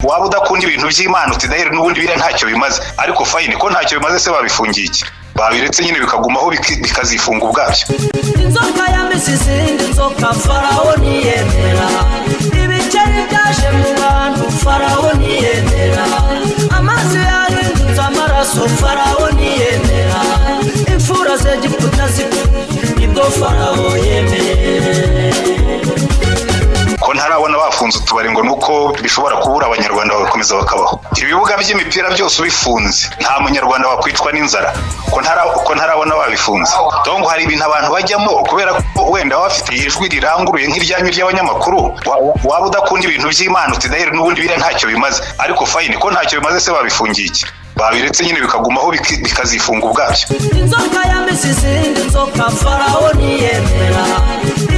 Waba udakunda ibintu by'Imana uti: "Daheri, n'ubundi biriya ntacyo bimaze." Ariko fine, ko ntacyo bimaze se babifungiye iki? Babiretse nyine bikagumaho, bikazifunga ubwabyo. Inzoka yamize izindi nzoka, Farawo ntiyemera. Ibikeri byaje mu bantu, Farawo ntiyemera. Amazi yahindutse amaraso, Farawo ntiyemera. Imfura z'Egiputa zipfa, nibwo Farawo yemeye. Ko ntarabona bafunze utubari ngo nuko bishobora kubura, Abanyarwanda bagakomeza bakabaho. Ibibuga by'imipira byose ubifunze, nta Munyarwanda wakwicwa n'inzara. Ko ntarabona babifunze? Donc hari ibintu abantu bajyamo kubera ko wenda baba bafite ijwi riranguruye nk'iryanyu ry'abanyamakuru. Waba udakunda ibintu by'Imana uti: "Daheri, n'ubundi biriya ntacyo bimaze." Ariko fine, ko ntacyo bimaze se babifungiye iki? Babiretse nyine bikagumaho, bikazifunga ubwabyo. Inzoka yamize izindi nzoka, Farawo ntiyemera.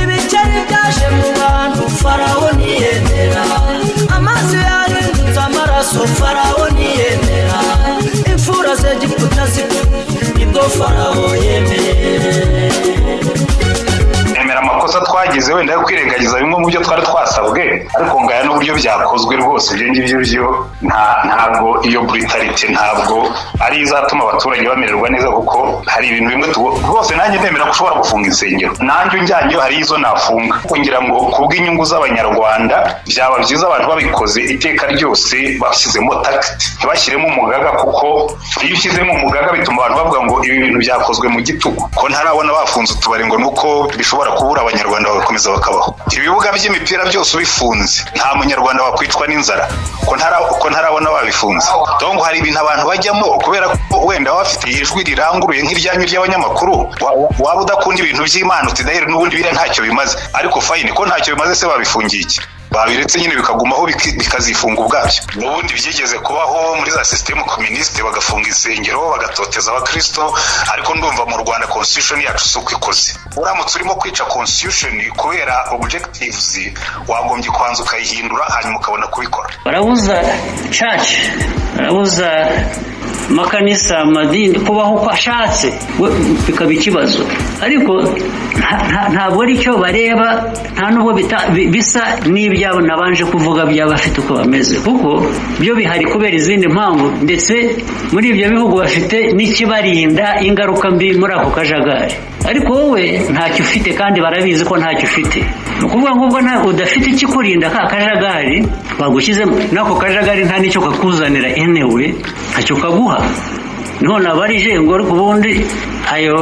Ibikeri byaje mu bantu, Farawo ntiyemera. Amazi yahindutse amaraso, Farawo ntiyemera. Imfura z'Egiputa zipfa, nibwo Farawo yemeye. Emera amakosa twagize wenda yo kwirengagiza bimwe mu byo twari twasabwe, ariko ngaya n'uburyo byakozwe rwose, ibyo ngibyo byo ntabwo iyo brutalité ntabwo ari izatuma abaturage bamererwa neza, kuko hari ibintu bimwe rwose nanjye ndemera ko ushobora gufunga insengero. Nanjye unjyanyeyo hari izo nafunga, kugira ngo kubw'inyungu z'Abanyarwanda byaba byiza abantu babikoze iteka ryose bashyizemo tact, ntibashyiremo umugaga, kuko iyo ushyizemo umugaga bituma abantu bavuga ngo ibi bintu byakozwe mu gitugu. Ko ntarabona bafunze utubari ngo nuko bishobora kubura, Abanyarwanda bagakomeza bakabaho. Ibibuga by'imipira byose ubifunze, nta Munyarwanda wakwicwa n'inzara. Ko ntarabona babifunze? Donc hari ibintu abantu bajyamo kubera ko wenda baba bafite ijwi riranguruye nk'iryanyu ry'abanyamakuru. Waba udakunda ibintu by'Imana uti: "Daheri, n'ubundi biriya ntacyo bimaze." Ariko fine, ko ntacyo bimaze se babifungiye iki? Babiretse nyine bikagumaho, bikazifunga ubwabyo. N'ubundi byigeze kubaho muri za système communiste, bagafunga insengero, bagatoteza Abakristo, ariko ndumva mu Rwanda constitution yacu si uko ikoze. Uramutse urimo kwica constitution kubera objectives, wagombye kubanza ukayihindura, hanyuma ukabona kubikora. Barabuza church, barabuza amakanisa, amadini kubaho uko ashatse, bikaba ikibazo. Ariko ntabwo ari cyo bareba, nta nubwo bisa n'ibyabo nabanje kuvuga by'abafite uko bameze, kuko byo bihari kubera izindi mpamvu. Ndetse muri ibyo bihugu bafite n'ikibarinda ingaruka mbi muri ako kajagari, ariko wowe ntacyo ufite, kandi barabizi ko ntacyo ufite. Ni ukuvuga ngo ubwo udafite ikikurinda ka kajagari bagushyizemo, n'ako kajagari nta n'icyo kakuzanira anyway, ntacyo kaguha. Niho nabarije ngo ariko ubundi ayo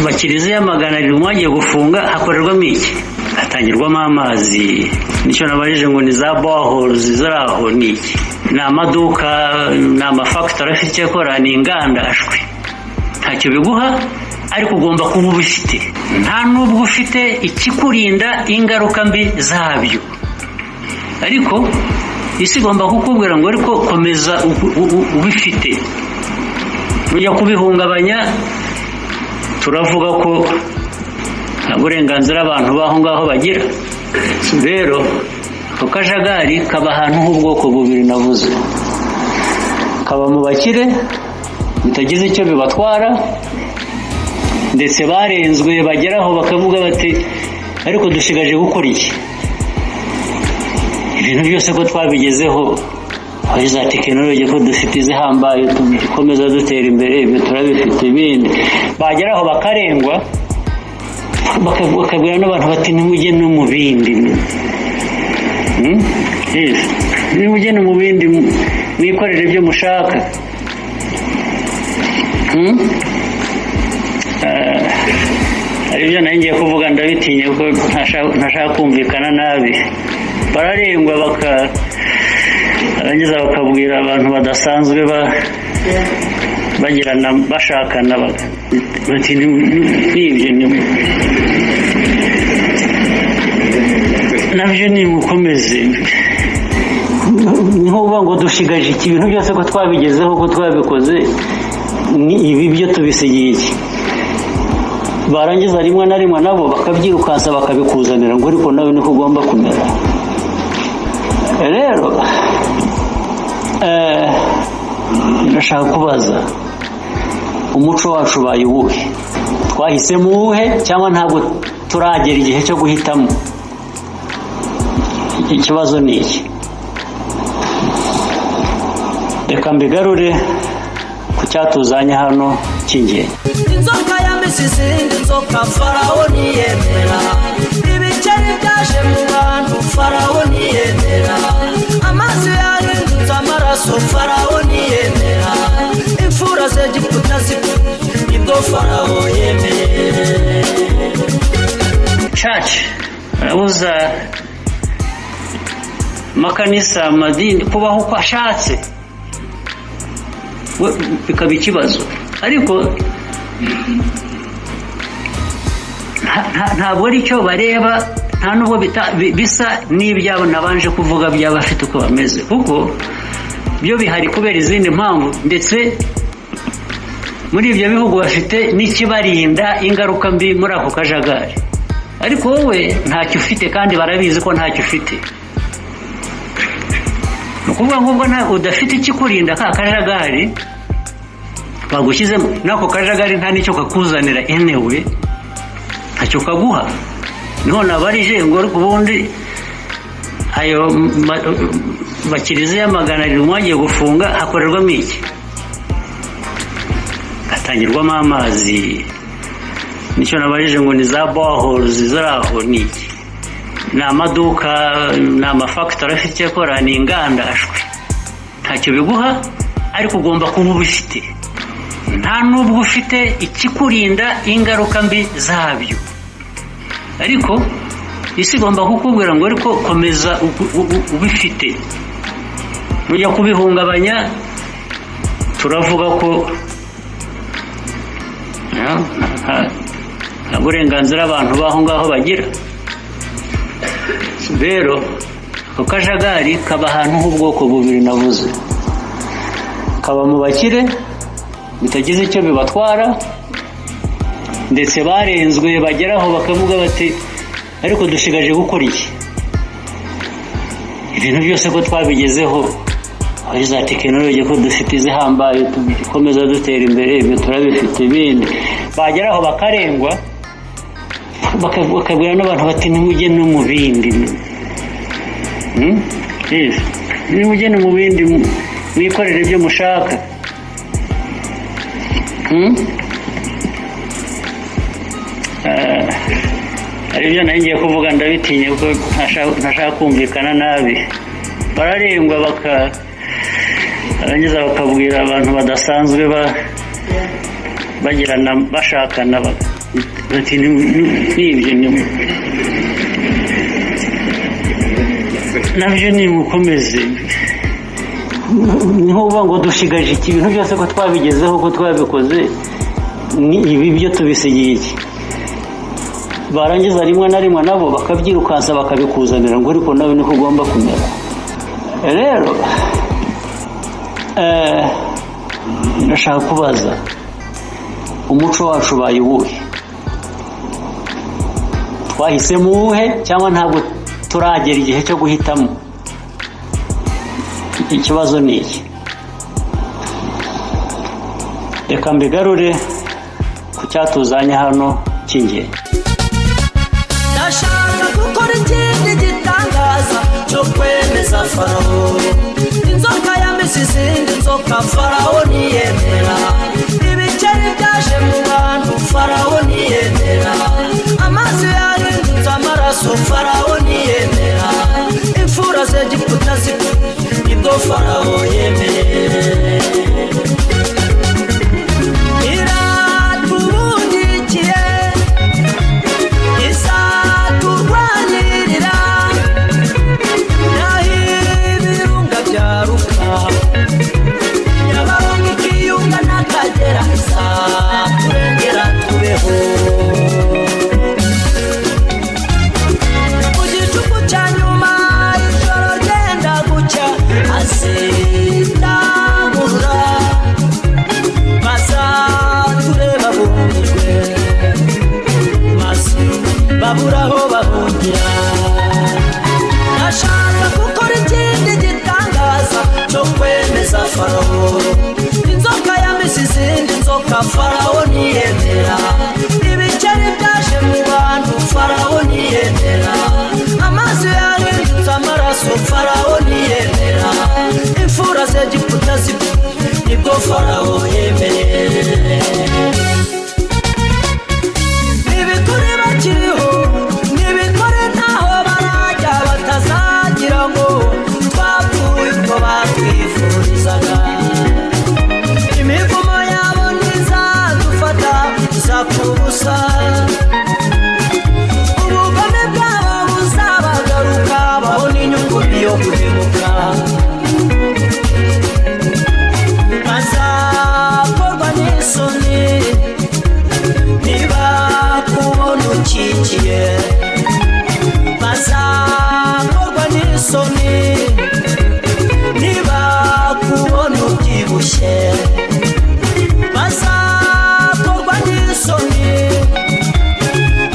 makiliziya 700 mwagiye gufunga hakorerwamo iki? Hatangirwamo amazi? Nicyo nabarije ngo ni za boreholes ziri aho, ni iki? Ni amaduka? Ni amafactory afite icyo akora? Ni inganda? Ashwi, ntacyo biguha, ariko ugomba kuba ubifite. Nta n'ubwo ufite ikikurinda ingaruka mbi zabyo, ariko isi igomba kukubwira ngo ariko komeza ubifite. Nujya kubihungabanya, turavuga ko nta burenganzira abantu b'aho ngaho bagira. Rero ako kajagari kaba ahantu h'ubwoko bubiri navuze: kaba mu bakire bitagize icyo bibatwara, ndetse barenzwe bageraho bakavuga bati: "Ariko dushigaje gukora iki? Ibintu byose ko twabigezeho, hari za tekinoloji ko dufite izihambaye, dukomeza dutera imbere, ibyo turabifite." Ibindi bageraho bakarengwa, bakabwira n'abantu bati: "Ntimujye no mu bindi. Yes. Nimujye no mu bindi, mwikorere ibyo mushaka." Hari ibyo nari ngiye kuvuga ndabitinye kuko ntashaka kumvikana nabi. Bararengwa, barangiza bakabwira abantu badasanzwe bagirana, bashakana, bati: "N'ibyo nabyo nimukomeze." Ni nko kuvuga ngo dushigaje iki? Ibintu byose ko twabigezeho, ko twabikoze, ni ibi byo tubisigiye iki? Barangiza rimwe na rimwe nabo bakabyirukansa, bakabikuzanira ngo ariko nawe niko ugomba kumera. Rero ndashaka kubaza: umuco wacu ubaye uwuhe? Twahisemo uwuhe, cyangwa ntabwo turagera igihe cyo guhitamo? Ikibazo ni iki. Reka mbigarure ku cyatuzanye hano cy'ingenzi. Inzoka yamize izindi nzoka, Farawo ntiyemera. Ibikeri byaje mu bantu, Farawo ntiyemera. Amazi yahindutse amaraso, Farawo ntiyemera. Imfura z'Egiputa zipfa, nibwo Farawo yemeye. Church arabuza amakanisa, amadini kubaho uko ashatse, bikaba ikibazo. Ariko ntabwo ari cyo bareba, nta nubwo bisa n'ibyabo nabanje kuvuga by'abafite uko bameze, kuko byo bihari kubera izindi mpamvu. Ndetse muri ibyo bihugu bafite n'ikibarinda ingaruka mbi muri ako kajagari, ariko wowe ntacyo ufite, kandi barabizi ko ntacyo ufite. Ni ukuvuga ngo ubwo udafite ikikurinda ka kajagari bagushyizemo, n'ako kajagari nta n'icyo kakuzanira anyway, ntacyo kaguha. Niho nabarije ngo ariko ubundi ayo makiliziya 700 mwagiye gufunga hakorerwamo iki? Hatangirwamo amazi? Nicyo nabajije ngo ni za boreholes ziri aho, ni iki? Ni amaduka? Ni amafactory afite icyo akora? Ni inganda? Ashwi, ntacyo biguha, ariko ugomba kuba ubifite. Nta n'ubwo ufite ikikurinda ingaruka mbi zabyo, ariko isi igomba kukubwira ngo ariko komeza ubifite. Nujya kubihungabanya, turavuga ko nta burenganzira abantu b'aho ngaho bagira. Rero ako kajagari kaba ahantu h'ubwoko bubiri navuze: kaba mu bakire bitagize icyo bibatwara, ndetse barenzwe bageraho bakavuga bati: "Ariko dushigaje gukora iki? Ibintu byose ko twabigezeho, ari za tekinoloji ko dufite izihambaye, dukomeza dutera imbere, ibyo turabifite ibindi." Bageraho bakarengwa, bakabwira n'abantu bati: "Nimujye no mu bindi. Yes. Nimujye no mu bindi, mwikorere ibyo mushaka." Hari ibyo nari ngiye kuvuga, ndabitinye kuko ntashaka kumvikana nabi. Bararengwa, barangiza bakabwira abantu badasanzwe bagirana, bashakana, bati: "N'ibyo nabyo nimukomeze." Niho uvuga ngo dushigaje iki? Ibintu byose ko twabigezeho, ko twabikoze, ni ibi byo tubisigiye iki? Barangiza rimwe na rimwe nabo bakabyirukansa, bakabikuzanira ngo ariko nawe niko ugomba kumera. Rero ndashaka kubaza: umuco wacu ubaye uwuhe? Twahisemo uwuhe, cyangwa ntabwo turagera igihe cyo guhitamo? Ikibazo ni iki. Reka mbigarure ku cyatuzanye hano cy'ingenzi. Ndashaka gukora ikindi gitangaza cyo kwemeza Farawo. Inzoka yamize izindi nzoka, Farawo ntiyemera. Ibikeri byaje mu bantu, Farawo ntiyemera. Amazi yahindutse amaraso, Farawo ntiyemera. Imfura z'Egiputa zipfa, nibwo Farawo yemeye. Iratubundikiye, izaturwanirira. Naho ibirunga byaruka, Nyabarongo ikiyunga n'Akagera, izaturengera tubeho. Mu gicuku cya nyuma, ijoro ryenda gucya, azitangurura, bazatureba bumirwe, maze babura aho bahungira. Ndashaka gukora ikindi gitangaza cyo kwemeza Farawo. Inzoka yamize izindi nzoka, Farawo ntiyemera. Ibikeri byaje mu bantu, Farawo ntiyemera. Amazi yahindutse amaraso, Farawo ntiyemera. Imfura z'Egiputa zipfa. Farawo yemeye. Nibikore bakiriho, nibikore ntaho barajya, batazagira ngo twapfuye uko batwifurizaga. Imivumo yabo ntizadufata, izapfa ubusa. Ubugome bwabo buzabagaruka, babona inyungu yo guhemuka. Bazakorwa n'isoni niba kubona ukikiye, bazakorwa n'isoni niba kubona ubyibushye, bazakorwa n'isoni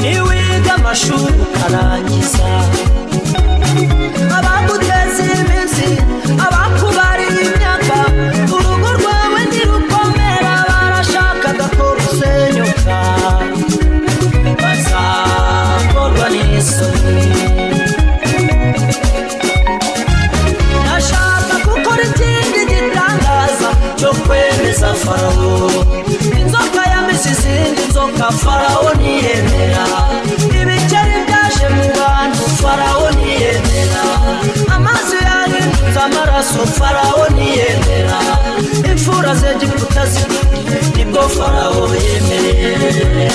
niwiga amashuri ukarangiza. Abaguteza iminsi, abakubariye imyaka, urugo rwawe ntirukomera, barashakaga ko rusenyuka, bazakorwa n'isoni. Ndashaka gukora ikindi gitangaza cyo kwemeza Farawo. Inzoka yamize izindi nzoka, Farawo ntiyemera. Ibikeri byaje mu bantu, Farawo ntiyemera. Amazi yahindutse amaraso, Farawo ntiyemera. Imfura z'Egiputa zipfuye, nibwo Farawo yemereye.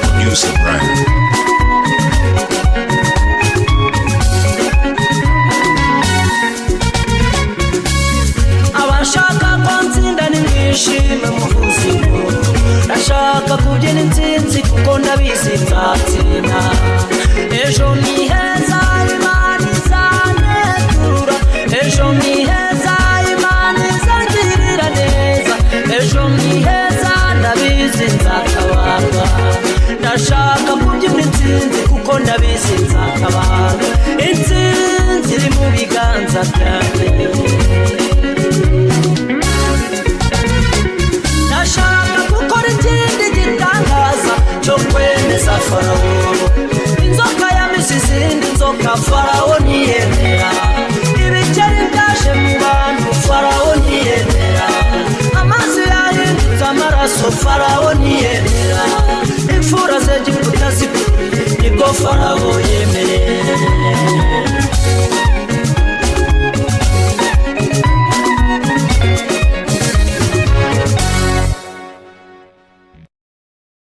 Producer Brian. Abashaka ko nsinda nimwishime, muvuze impundu. Ndashaka kubyina intsinzi kuko ndabizi nzatsinda. Ejo ni heza, Imana izantetura. Ejo ni heza, Imana izangirira neza. Ejo ni heza, ndabizi nzatabarwa. Ndashaka kubyina intsinzi kuko ndabizi nzatabarwa. Intsinzi iri mu biganza byanjye. Ndashaka gukora ikindi gitangaza cyo kwemeza Farawo. Inzoka yamize izindi nzoka, Farawo ntiyemera. Ibikeri byaje mu bantu, Farawo ntiyemera. Amazi yahindutse amaraso, Farawo ntiyemera. Imfura z'Egiputa zipfuye, nibwo Farawo